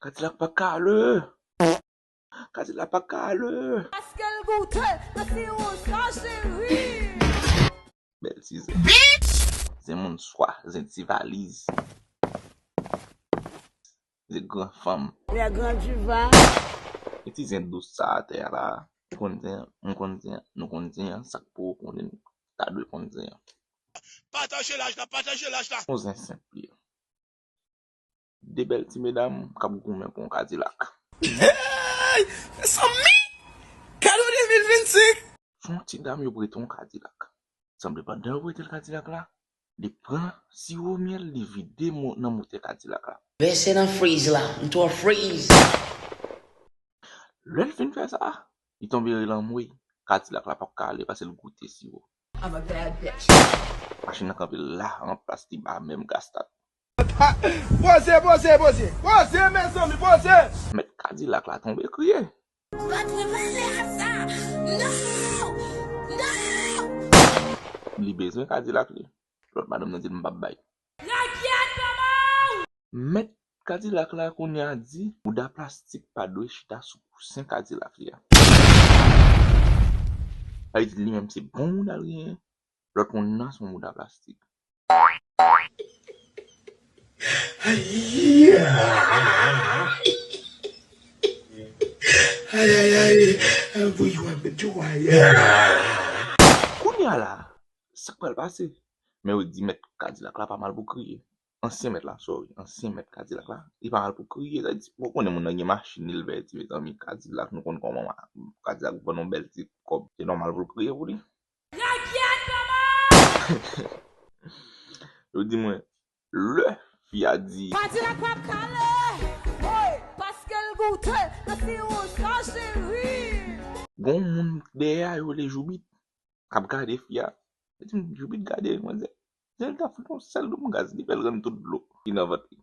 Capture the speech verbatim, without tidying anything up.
Kadilak pa kale. Kadilak pa kale. Paske l goute nan siwo sa, cheri. Bèl ti zen. Zen moun swa, zen ti valiz. Zen gran fanm. Lè gran diva. E ti zen dous sa atè a la. M konn zen an, m konn zen an, nou konn zen an, sa k pou ou konnen, ta dwe konn zen an. Pataje laj la, pataje laj la. Yon zen senp li ye. De bèl ti medam k ap goumen pou yon Kadilak. Hey! Mezanmi! Kado de mil vennsenk! Se yon ti dam yo prete yon Kadilak. Sanble pandan yo prete l Kadilak la, li pran siwo myèl, li vide mo- nan motè Kadilak la. Vèse nan friz la, m twò friz. Lè l fin fè sa, li tonbe rele anmwey. Kadilak la p ap ka ale paske l goute siwo. I'm a bad bitch. Machin nan kanpe la an plas, li pa menm gastat. Poze, poze, poze. Poze, mezanmi, poze. Mèt Kadilak la tonbe kriye. Pa twò pale a sa. Non! Non! Li bezwen Kadilak li. Lòt madanm nan di l, "M p ap bay." Rakyèt manman w! Mèt Kadilak la kounye a di, bouda plastik pa dwe chita sou kousen Kadilak li a. Sa vle di li menm se bon bouda l genyen, lòt moun nan se yon bouda plastik. Ay, ay, ay, ay, ay, voyou a met yo, ay. Kounye a la, sa k pral pase? Men yo di mèt Kadilak la pa mal pou kriye. Ansyen mèt la, sorry, ansyen mèt Kadilak la, li pa mal pou kriye. Sa di, bon, konnen moun nan gen machin, li vèti, mezanmi, Kadilak, nou konn kòman ma- Kadilak vann yon bèl ti kòb, se nòmal pou l kriye pou li. Rakyèt manman! Yo di mwen, lè fi a di Kadilak p ap kale, woy, paske l goute nan siwo sa, cheri. Gon moun dèyè a yo rele Joubit k ap gade fi a. Li di m, "Joubit, gade manzè." Li ta fout yon sèl dòm gaz, li fè l rann tout dlo ki nan vant li.